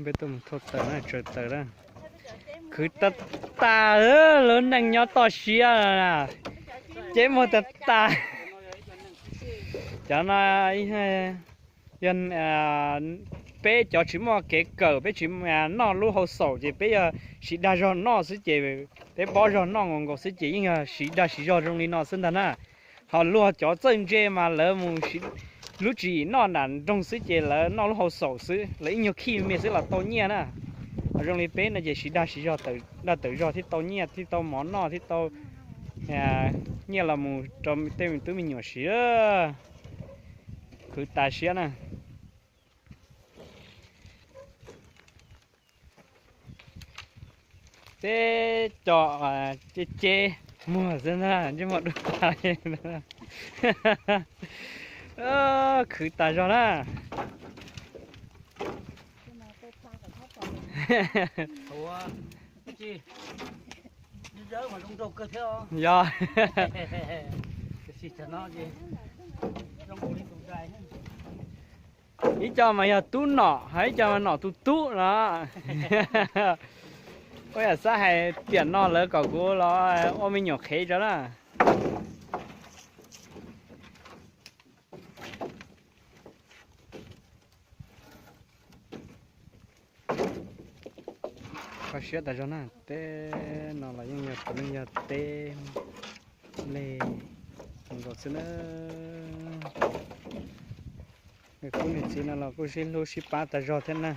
Peb tuaj mus thauj taws na, tsaws taws na. Khwv tas tas, lub neej nyob toj siab na, ceeb muag tas tas. Cov no yog peb cov tsis muaj kev kawm, peb tsis noj lub hau xaum ces peb yog siv dag zog noj xwb ces peb pob zog noj nkaus nkaus xwb ces yeej yog siv dag siv zog zoo li no xwb ntag na. Ho luag cov txawj ntse mas lawv mus lub tswv yim noj nram nroog xwb ces lawv noj lub hau xaum xwb, lawv ib nyuag khij me xwb los tau nyiaj na. Ho zoo li peb no ces siv dag siv zog, dag tawm zog thiaj tau nyiaj, thiaj tau mov noj, thiaj tau nyiaj los mus rau tej me tub me nyuam siv. Khwv tas siab na. Peb cov ceb ceb muag xwb ntag, ntsej muag dub tas. Khwv tas zog na. Yog ib co mas yog tub nom, ho ib co mas nom tus tub no. Ua yam xav hais tiam no lawv kom kuv los ua me nyuam qhev tso na. Kho siab tas zog na, teb no los yeej yog puav leej yog teb nplej nkaus xwb na. Nws kuj niag txiv no los kuj sib hlub sib pab tas zog thiab na.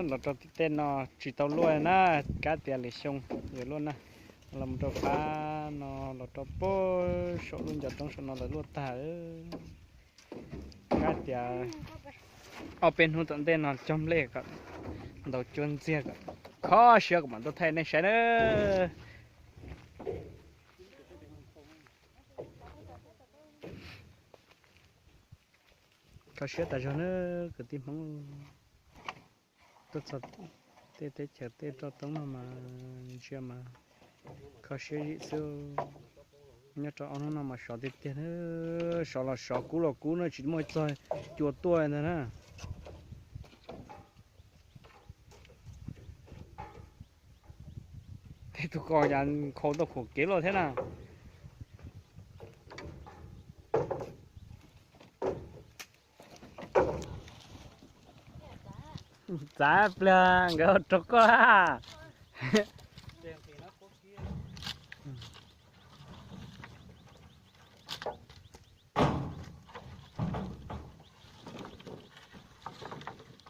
Los rau tej no tsis tau luaj na, kab tias lwm xyoo yuav luaj na. Los mus rau qab no los rau puag saum lub ncov roob saum no lawv luaj tag. Kab tias ob peb hnub tom ntej no cog nplej kom ntaus cuab ntxiag kom kho siab kom mam tuaj thaij nej saib na. Kho siab tas zog na kwv tij Hmoob. Tuaj txog tej teb chaws tej roj toob no mas ntsia mas kho siab zim xwb. Nyob rau ob hnub no mas sov tiag tiag, sov los sov kub los kub na, tsis muaj txog cua tuaj ntag na. Tej tug ko cas nkhaus tau khuam kev loj thiab na. Txav pliag nkawd ua rau koj.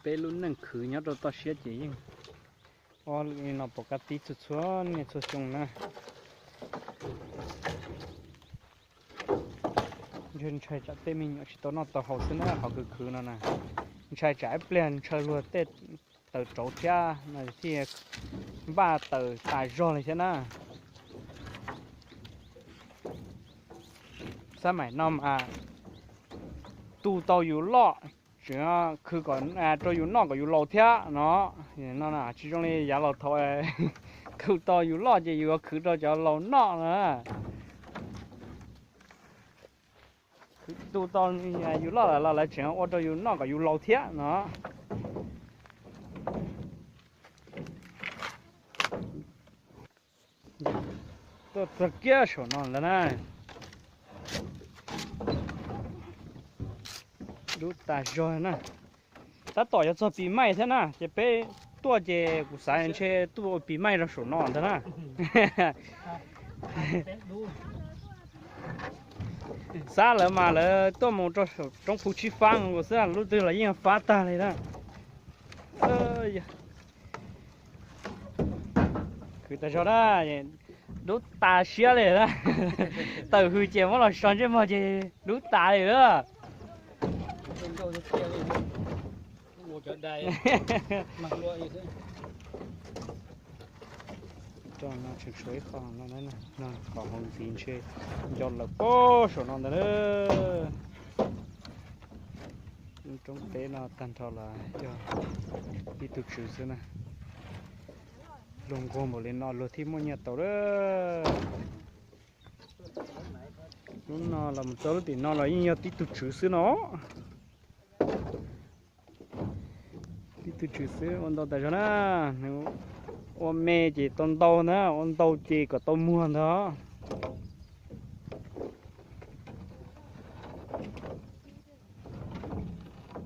Peb lub neej khwv nyob rau toj siab ces yeej ob li no pom kab tib txhua txhua niaj txhua xyoo na. Ntshe ntshai tsam tej me nyuam tsis tau noj tau haus xwb na, qhov khwv khwv no na. Ntshai tsam ib pliag ntshaw luag tej taws rauv thiab no thiaj npaj taws tas zog li thiab na. Xab maim no mas tu tau yus loj, tseem khwv kom rau yus noj kom yus laus thiab no. No tsis zoo li yav laus thaum tu tau yus loj ces yus khwv rau cov laus noj no. Khwv tu tau yus loj lawm los lawv tseem ua rau yus noj kom yus laus thiab no. Tuaj txog kiag saum no ntag na. Dub tas zog na. Tab tom yuav txog pis maij thiab na, ces peb tuaj ces kuv xav ntshe tuaj ua pis maij rau saum no ntag na. Xab lawv mas lawv tuaj mus rau saum roob Phu Tsib Fab nkaus xwb, lub twg los yeej fab tag li na. Khwv tas zog na, dub tas siab li na. Tawm hws ces muab los so ntsej muag ces dub tas li lawm. Rau no tseem tshuav ib qho no, qhov hauv ntxiv ntshe nco lawm pob saum no ntag na. Roob teb no tag nrho los yog tib tug tswv xwb na. Luag nquag npaum li no luag thiaj muaj nyiaj tau lawm. Lub no los mus txog lub tim no los yeej yog tib tug tswv xwb no. Tib tug tswm xwb ua ntau tas zog na. Ua me ces tau ntau na, ua ntau ces kom tau muag ntag.